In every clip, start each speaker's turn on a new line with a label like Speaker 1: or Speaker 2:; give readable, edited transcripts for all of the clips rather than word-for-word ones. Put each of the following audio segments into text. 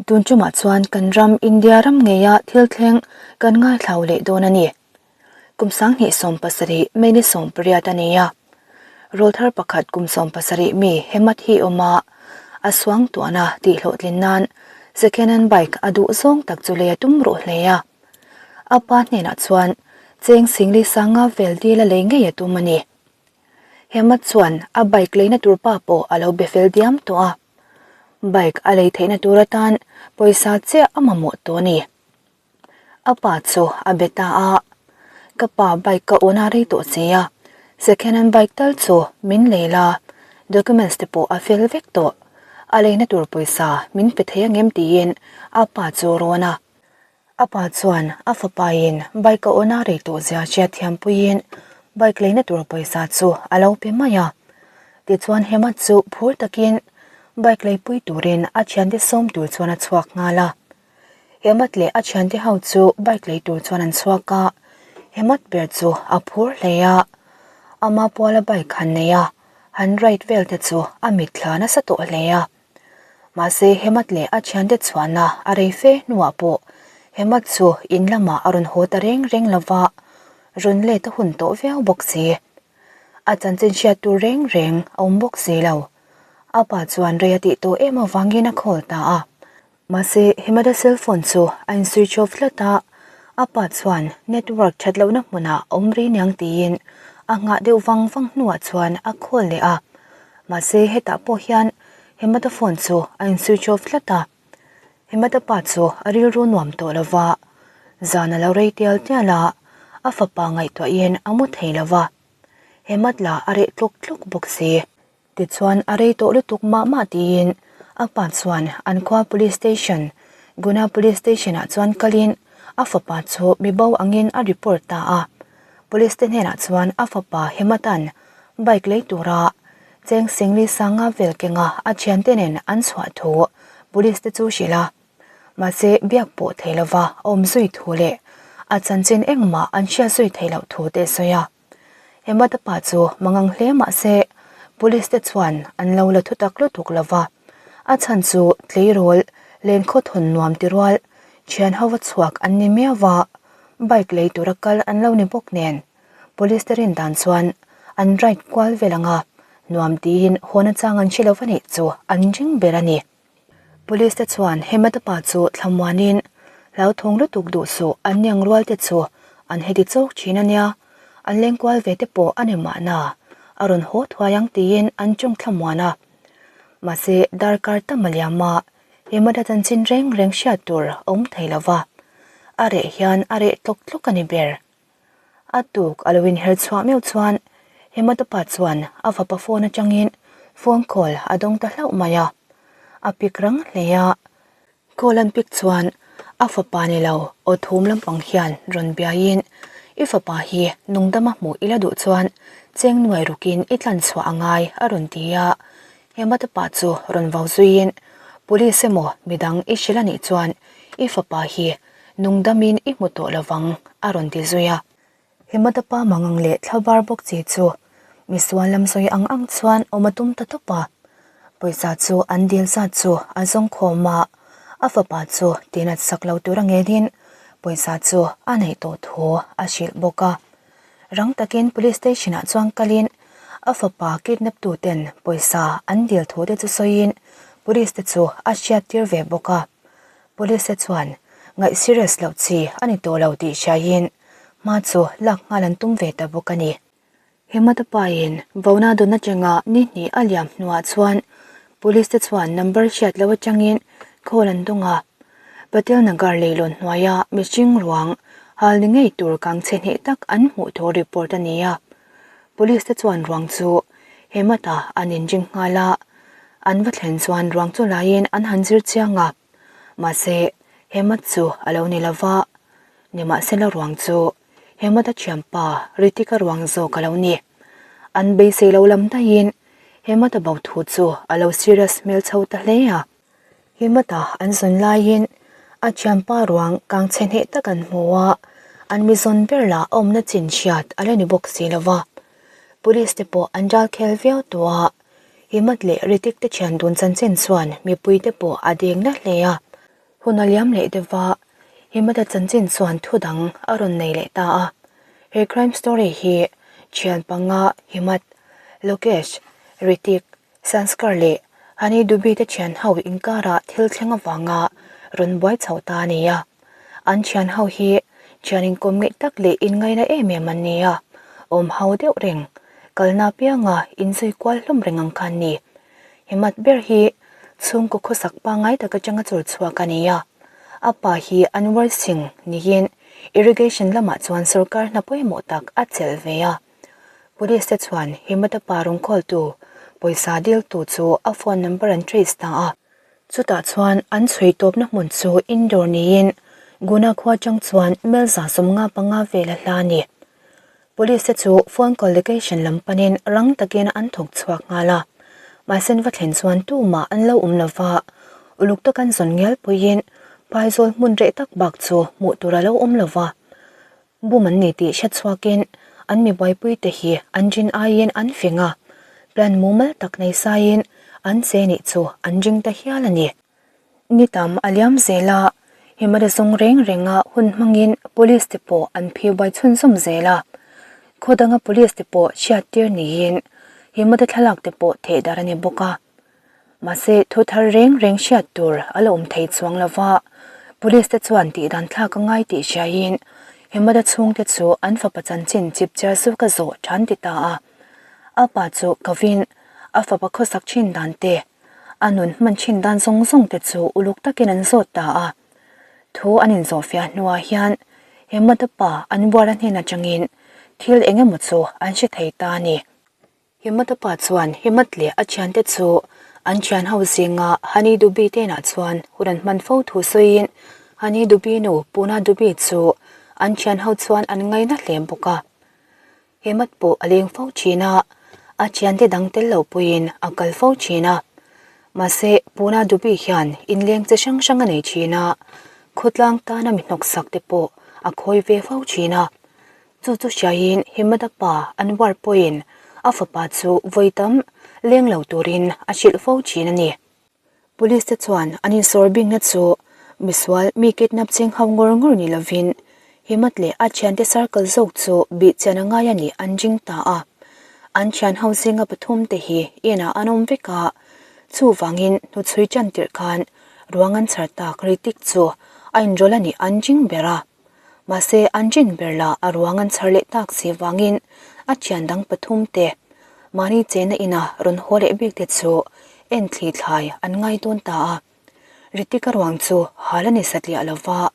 Speaker 1: Tun tumah chuan kan ram India ram ngeia thil thleng kan ngaithlau leh dawn a ni. Kum 2017 May ni 18 a ni a. Rawlthar pakhat kum 17 mi Hemat hi awm a, a suang tuahna tih hlawhtlin nan second hand bike a duh zawng tak chu lei a tum ruh hle a. A pa hnenah chuan cheng singli sanga vel dil a lei ngei a tum a ni. Hemat chuan a bike leina tur pa pawh a lo be fel diam tawh a. Bike a lei theihna tur atan pawisa chiah a mamawh tawh a ni. A pa chu a be ta a, Ka pa bike ka awn a rei tawh che a, second hand bike tal chu min lei la, documents te pawh a fel vek tawh, a leina tur pawisa min pe thei angem tiin a pa chu a rawn a. A pa chuan a fapain bike a awn a rei tawh zia hriat thiampuiin bike leina tur pawisa chu a lo pe mai a. Tichuan Hemant chu phur takin bike leipui turin a thiante sawm tur chuan a chhuak nghal a. Hemant leh a thiante ho chu bike lei tur chuan an chhuak a, Hemant ber chu a phur hle a. Ama puala bike han nei a, han ride vel te chu a mitthla nasa tawh hle a. Mahse Hemant leh a thiante chhuahna a rei fe hnuah pawh Hemant chu in lamah a rawn haw ta reng reng lo va, rawn let a hun tawh viau bawk si. A chanchin hriat tur reng reng a awm bawk si lo. A pa chuan rei a tih tawh em avangin a call ta a. Mahse, Himada cell phone chu a in switch off tlat a, a pa chuan network that lohna hmunah a awm rih niang tiin a nghah deuh vang vang hnuah chuan a call leh a. Mahse, hetah pawh hian Himada phone chu a in switch off tlat a. Himada pa chu a rilru nuam tawh lo va, zan a lo rei tial tial a, a fapa ngaihtuahin a mu thei lo va. Himad la a reh tluk tluk bawk si. Tichuan a rei tawh lutuk mah mah tiin a pa chuan an khua police station, Guna police station ah chuan kalin a fapa chu mi bo angin a report ta a. Police te hnenah chuan a fapa Hematan bike lei tura cheng Singli Sanga vel kenga a thiante nen an chhuah thu police te chu hrilh a. Mahse biak pawh thei lova awm zui thu leh a chanchin engmah an hriat zui theih loh thu te a sawi a. Hemata pa chu mangang hle mah se police te chuan an lo la thutak lutuk lo va, a chhan chu tleirawl len khawthawn nuam ti rual thian hova chhuak an ni miau va, bike lei tura kal an lo ni bawk nen police te rin dan chuan an ride kual vel anga nuam tiin hawn achang an hre lo va nih chu an ring ber a ni. Police te chuan Hemata pa chu thlamuanin hlauthawng lutuk duh suh an niang rual te chu an heti chawk thin a nia, an lengkual ve te pawh a ni mahna a rawn haw thuai ang tiin an chung thlamuan a. Mahse darkar tam a liam a, Hemata chanchin reng reng hriat tur a awm thei lo va, a reh hian a reh tlawk tlawk a ni ber. A tuk a lo inher chhuah meuh chuan Hemata pa chuan a fapa phone atangin phone call a dawng ta hlauh mai a. A pick rang hle a. Call an pick chuan a fapa ni lo aw thum lampang hian rawn biaiin I fapa hi nungdama hmuh ila duh chuan cheng nuai rukin i tlan chhuah a ngai a rawn ti a. Hemata pa chu rawn vau zuiin Police emaw midang i hrilh a nih chuan i fapa hi Nungdamin i hmu tawh lovang, a rawn ti zui a. Himata pa mangang leh thlabar bawk chi chu misual lam sawi ang ang chuan awm a tum ta tawp a. Pawisa chu an dil zat chu a zawng khawm a, a fapa chu tinat sak lo tur a ngenin pawisa chu a neih tawh thu a hrilh bawk a. Rang takin police station ah chuan kalin a fapa kidnap tu ten pawisa an dil thu te chu sawiin police te chu a hriattir ve bawk a. Police te chuan ngaih serious loh chi a ni tawh lo tih hriaiin hma chu lak nghal an tum ve ta bawk a ni. Hemata pain Vona dawn atanga ni hnih a liam hnuah chuan Police te chuan number hriat loh atangin call an dawng a. Patel Nagar leilawn hnuaia mihring ruang hal ni ngei tur kang chhe hneh tak an hmuh thu report a ni a. Police te chuan ruang chu Hemata an inring nghal a. An va thlen chuan ruang chu laiin an han zir chiang a, mahse Hemant chu a lo ni lo va, nimahsela ruang chu Hemant-a thianpa Ritika ruang zawk a lo ni. An beisei lo lam daihin Hemant-a bo thu chu a lo serious hmel chho ta hle a. Hemant-a an zawn laiin a thianpa ruang kang chhe hneh tak an hmu a, an mi zawn ber lah a awmna chin hriat a la ni bawk si lo va. Police te pawh an ral khel viau tawh a. Himmat leh Ritik te thian dun chanchin chuan mipui te pawh a deng na hle a. Hun a liam leh deuh va, Himata chanchin chuan thu dang a rawn nei leh ta a. He crime story hi thian panga Himat, Lokesh, Ritik, Sanskar leh Hani Dubi te thian ho inkara thil thleng avanga rawn buai chho ta a ni a. An thian ho hi thian inkawm ngeih tak leh inngaina em em an ni a, awm ho deuh reng, kalna apianga inzui kual hlawm reng ang kha an ni. Himat ber hi chhungkaw khawsak pangngai tak atanga chawr chhuak a ni a, a pa hi Anwar Singh niin irrigation lamah chuan sorkar hna pawimawh tak a chelh ve a. Police te chuan Himata pa rawn call tu pawisa diltu chu a phone number an trace ta a. Chutah chuan an chhui tawpna hmun chu Indore niin Guna khua atang chuan mel 155 vel a hla a ni. Police te chu phone call location lam panin rang takin an thawk chhuak nghal a. Mahse va thlen chuan tumah an lo awm lova, uluk tak an zawn ngial puiin Phaizawl hmun reh tak bak chu hmuh tur a lo awm lova. Bum an ni tih hre chhuakin an mi buaipuite hi an rin aiin an fing a, plan mumal tak nei saiin an che nih chu an ring ta hial a ni. Ni tam a liam zel a, Himara zawng reng renga hun hmangin police te pawh an phir buai chhunzawm zel a. Khaw danga police te pawh hriattir niin Himara thlalak te pawh theh darh a ni bawk a. Mahse, thu thar reng reng hriat tur a la awm thei chuang lo va, police te chuan tih dan thlak a ngai tih hriaiin Himara chhungte chu an fapa chanchin chip chiar zawk a zawh than ti ta a. A pa chu kovin a fapa khawsak thin dan te, a nun hman thin dan zawng zawng te chu uluk takin an zawt ta a. Thu an inzawhfiah hnuah hian Hemata pa an buara hnen atangin thil eng emaw chu an hre thei ta a ni. Hemata pa chuan Hemat leh a thiante chu an thian ho zinga Hani Dubi te inah chuan hun an hman fo thu sawiin Hani Dubi nu Puna Dubi chu an thian ho chuan an ngaina hle bawk a. Hemat pawh a leng fo thin a, a thiante dang tel lo puiin a kal fo thin a. Mahse, Puna Dubi hian inleng che hrang hrang a nei thin a, khawtlang tana mi hnawksak te pawh a khawi ve fo thin a. Chu chu hriaiin Himata pa Anwar pawhin a fapa chu vawi tam leng lo turin a hrilh fo thin a ni. Police te chuan an insawr bingna chu misual mi kidnap ching ho ngawr ngawr ni lovin Himat leh a thiante circle zawk chu bih chian a ngai a nih an ring ta a. An thian ho zinga pathum te hi inah an awm vek a, chuvangin hnuchhui tan tirh khan ruang an chhar tak Ritik chu a inrawlh a nih an ring ber a. Mahse an rin ber lah a ruang an chhar leh tak si vangin a thian dang pathum te mahni chena ina rawn haw leh bik te chu en thli thlai an ngai dawn ta a. Ritika ruang chu hal a ni satliah lo va,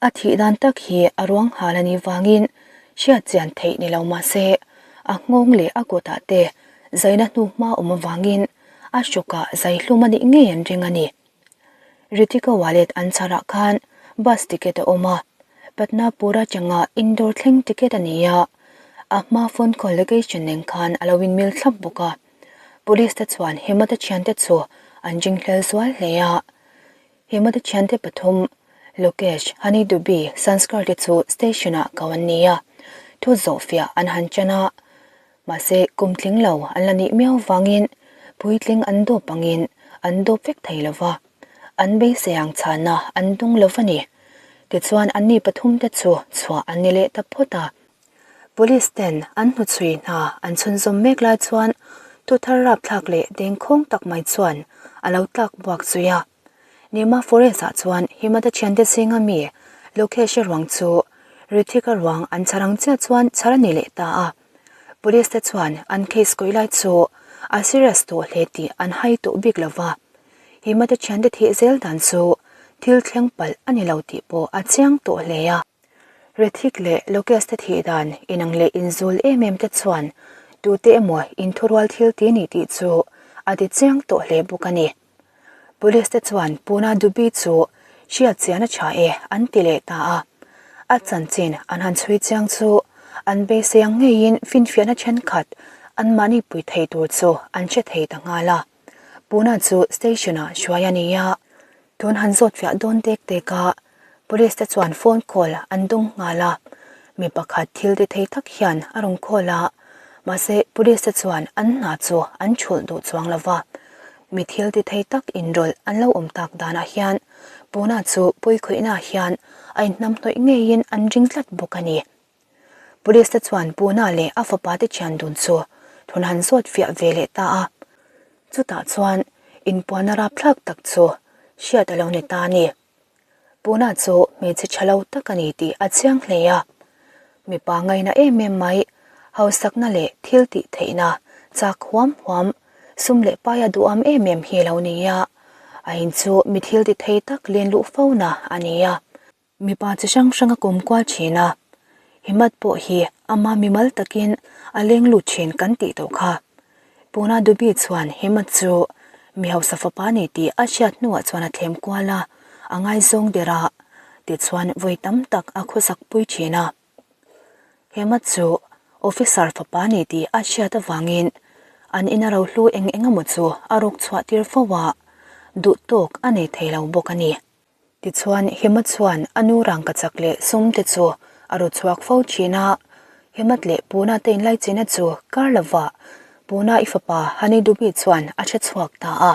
Speaker 1: a thih dan tak hi a ruang hal a nih vangin hriat chian theih ni lo mahse a nghawng leh a kutah te zaina hnu hma awm avangin a hrukah zai hlum a nih ngei an ring a ni. Ritika wallet an chharah khan bus ticket a awm a, Patna pura changa Indore thleng ticket a ni a, a hma phone call location nen khan a lo inmil thlap bawk a. Police te chuan Hemata thiante chu an ringhlel zual hle a. Hemata thiante pathum, Lokesh, Hani Dubi, Sanskar te chu station ah ko an ni a, thu zawhfiah an han chan a. Mahse, kum tling lo an la nih miau vangin puitling an dawp angin an dawp vek thei lo va, an beisei ang chhana an dung lo va ni. Tichuan anni pathumte chu chhuah an ni leh ta phawt a. Police ten an hnuchhui hna an chhunzawm mek lai chuan thuthar rapthlak leh dengkhawng tak mai chuan a lo tlak buak zui a. Nima Forest ah chuan Himata thiante zinga mi Lokesh-a ruang chu Rithik-a ruang an chhar ang chiah chuan chhar a ni leh ta a. Police te chuan an case kawi lai chu a serious tawh hle tih an hai tawh bik lo va. Himata thiante thih zel dan chu thil thleng palh a ni lo tih pawh a chiang tawh hle a. Rithik leh Lokesh te thih dan inang leh inzul em em te chuan tute emaw inthurual thil ti ni tih chu a ti chiang tawh hle bawk a ni. Police te chuan Puna Dubi chu hriat chian a tha e an ti leh ta a. A chanchin an han chhui chiang chu an beisei ang ngeiin finfiahna thenkhat anmahni pui thei tur chu an hre thei ta nghal a. Puna chu station ah hruai a ni a. Tun han zawt fiah dawn tek tek a, Police te chuan phone call an dawng nghal a, mi pakhat thil ti thei tak hian a rawn call a, mahse police te chuan an hna chu an thulh duh chuang lo va, mi thil ti thei tak inrawlh an lo awm tak danah hian Puna chu pawikhawihna hian a inhnamhnawih ngeiin an ring tlat bawk a ni. Police te chuan Puna leh a fapa te thian dun chu thun han zawt fiah ve leh ta a. Chutah chuan inpuanna rapthlak tak chu hriat a lo ni ta a ni. Puna chu hmeichhe tha lo tak a ni tih a chiang hle a. Mipa ngaina em em mai, hausakna leh thil tih theihna chak huam huam, sum leh paia duham em em hi a lo ni a. A in chu mi thil ti thei tak len luh fo na a ni a. Mipa chi hrang hrang a kawm kual thin a, Himmat pawh hi ama mimal takin a leng lut thin kan tih tawh kha. Puna Dubi chuan Himmat chu mi hausa fapa ni tih a hriat hnuah chuan a thlem kual a, a ngaizawng der a, tichuan vawi tam tak a khawsak pui thin a. Himmat chu officer fapa ni tih a hriat avangin an ina rohlu eng eng emaw chu a rawk chhuah tir fo a, duh tawk a nei thei lo bawk a ni. Tichuan, Hima chuan a nu rangkachak leh sum te chu a ru chhuak fo thin a. Himat leh Puna te inlaichina chu kar lovah Puna i fapa Hani Dubi chuan a hre chhuak ta a.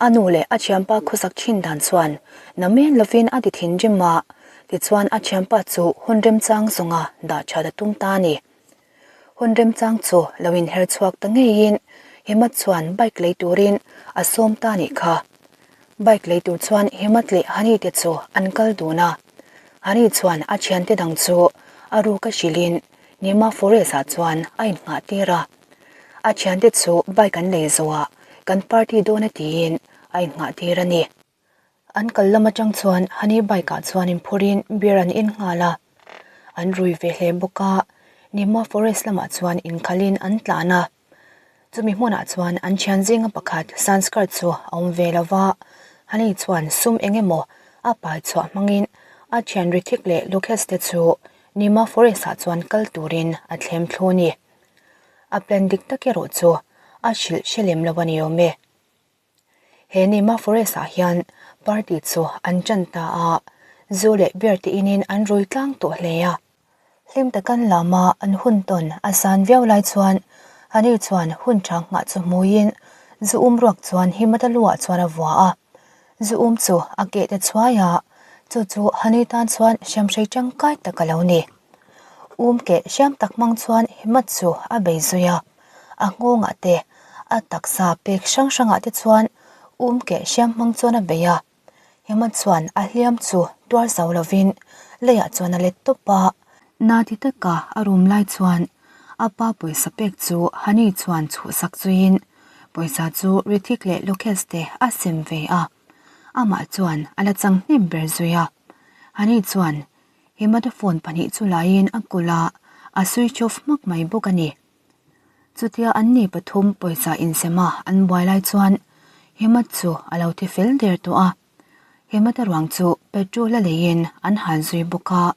Speaker 1: A nu leh a thianpa khawsak thin dan chuan namen lovin a ti thinrim a, tichuan a thianpa chu hun remchang zawnga dah that a tum ta a ni. Hun remchang chu lo inher chhuak ta ngeiin Himat chuan bike lei turin a sawm ta nih kha. Bike lei tur chuan Himat leh Hani te chu an kal dun a. Hani chuan a thiante dang chu a ruk a hrilhin Nima Forest ah chuan a innghah tir a. A thiante chu bike an lei zawhah kan party dawn a tiin a innghah tir a ni. An kal lam atang chuan Hani bike ah chuan inphurin beer an in nghal a. An rui ve hle bawk a, Nima Forest lamah chuan inkhalhin an tlan a. Chumi hmunah chuan an thian zinga pakhat Sanskar chu a awm ve lo va, Hani chuan sum eng emaw a pai chhuah hmangin a thian Rithik leh Lokesh te chu Nima Forest ah chuan kal turin a thlem thlu a ni. A plan dik tak erawh chu a hrilh hre lem lo a ni awm e. He Nima Forest ah hian party chu an ṭan ta a, zu leh beer te inin an rui tlang tawh hle a. Hlim takan lama an hun tawn a zan viau lai chuan Hani chuan hun ṭha nghah chu hmuiin zu um ruak chuan Himata luah chuan a vua a. Zu um chu a keh ta chhuai a, chu chu Hani tan chuan hriamhrei ṭangkai tak a lo ni. Um keh hriam tak hmang chuan Himat chu a bei zui a. A nghawngah te, a taksa pek hrang hrangah te chuan um keh hriam hmang chuan a bei a. Hema chuan a hliam chu tuar zo lovin leiah chuan a let tawp a. Na ti taka a rum lai chuan a pa pawisa pek chu Hani chuan chhuhsak zuiin pawisa chu Rithik leh Lokesh te a sem ve a. Amah chuan a la chang hnem ber zui a. Hani chuan Hemata phone pahnih chu laiin a kulh a, a switch off hmak mai bawk a ni. Chutia an ni pathum pawisa insema an buai lai chuan Hemant chu a lo thi fel der tawh a. Hemanta ruang chu petrol a leiin an hal zui bawk a,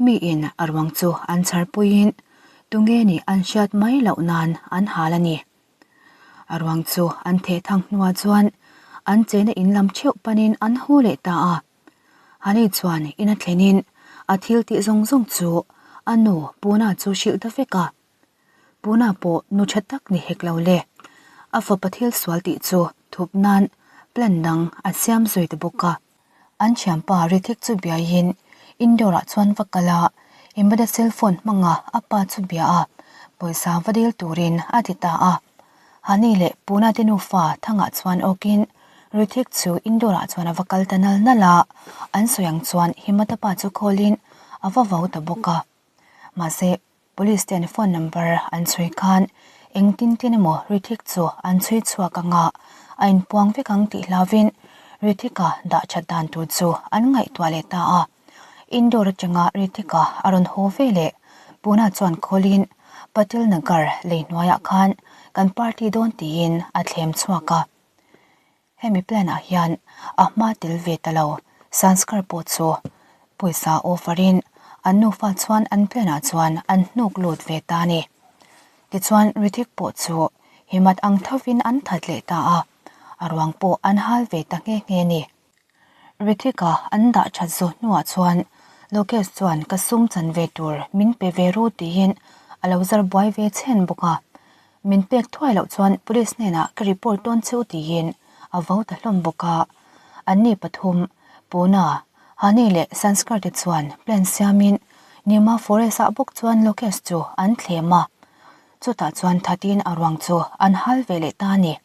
Speaker 1: miin a ruang chu an chhar puiin tunge nih an hriat mai loh nan an hal a ni. A ruang chu an theh thang hnuah chuan an chena in lam theuh panin an haw leh ta a. Hani chuan ina thlenin a thil tih zawng zawng chu a nu Puna chu hrilh ta vek a. Puna pawh nu tha tak ni hek lo le. A fapa thil sual tih chu thup nan plan dang a siam zui ta bawk a. An thianpa Rithik chu biaiin indoor ah chuan va kal a, Imada cell phone hmanga a pa chu bia a, pawisa va dil turin a ti ta a. Hani leh Puna te nufa thangah chuan awkin Rithik chu indoor ah chuan a va kal ta nal nal a, an sawi ang chuan Himata pa chu call in a va vo ta bawk a. Mahse, Police ten phone number an chhui khan engtin tin emaw Rithik chu an chhui chhuak ang a, a inpuang vek ang tih hlauvin Rithika dah that dan tur chu an ngaihtuah leh ta a. Indoor atanga Rithika a rawn haw ve leh Puna chuan call-in Patil Nagar lei hnuaiah khan kan party dawn tiin a thlem chhuak a. Hemi plan ah hian a hma tel ve ta lo Sanskar pawh chu pawisa offer in an nufa chuan an plan ah chuan an hnuk lut ve ta a ni. Tichuan Rithik pawh chu Himat ang thovin an that leh ta a, a ruang pawh an hal ve ta nghe nghe a ni. Rithika an dah that zawh hnuah chuan Lokesh chuan ka sum chan ve tur min pe ve ru tiin a lo zar buai ve chhen bawk a. Min pek thuai loh chuan police hnenah ka report dawn cheu tiin a vo ta hlawm bawk a. Anni pathum Puna, Hani leh Sanskar te chuan plan siamin Nima Forest ah bawk chuan Lokesh chu an thlem a, chutah chuan thatin a ruang chu an hal ve leh ta a ni.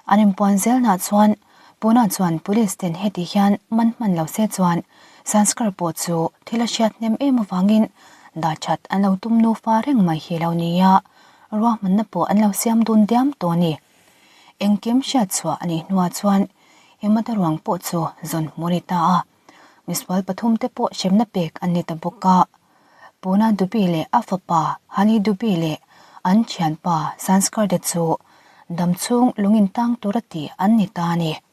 Speaker 1: An inpuan zelnah chuan Puna chuan police ten heti hian man hman lo se chuan Sanskar pawh chu thil a hriat hnem em avangin dah that an lo tum nufa reng mai hi lo nia, ruahmanna pawh an lo siam dun diam tawh a ni. Engkim hriat chhuah a nih hnuah chuan Himata ruang pawh chu zawn hmu a ni ta a, misual pathumte pawh hremna pek an ni ta bawk a. Puna Dubi leh a fapa Hani Dubi leh an thianpa Sanskar te chu damchhung lungin tang tura tih an ni ta a ni.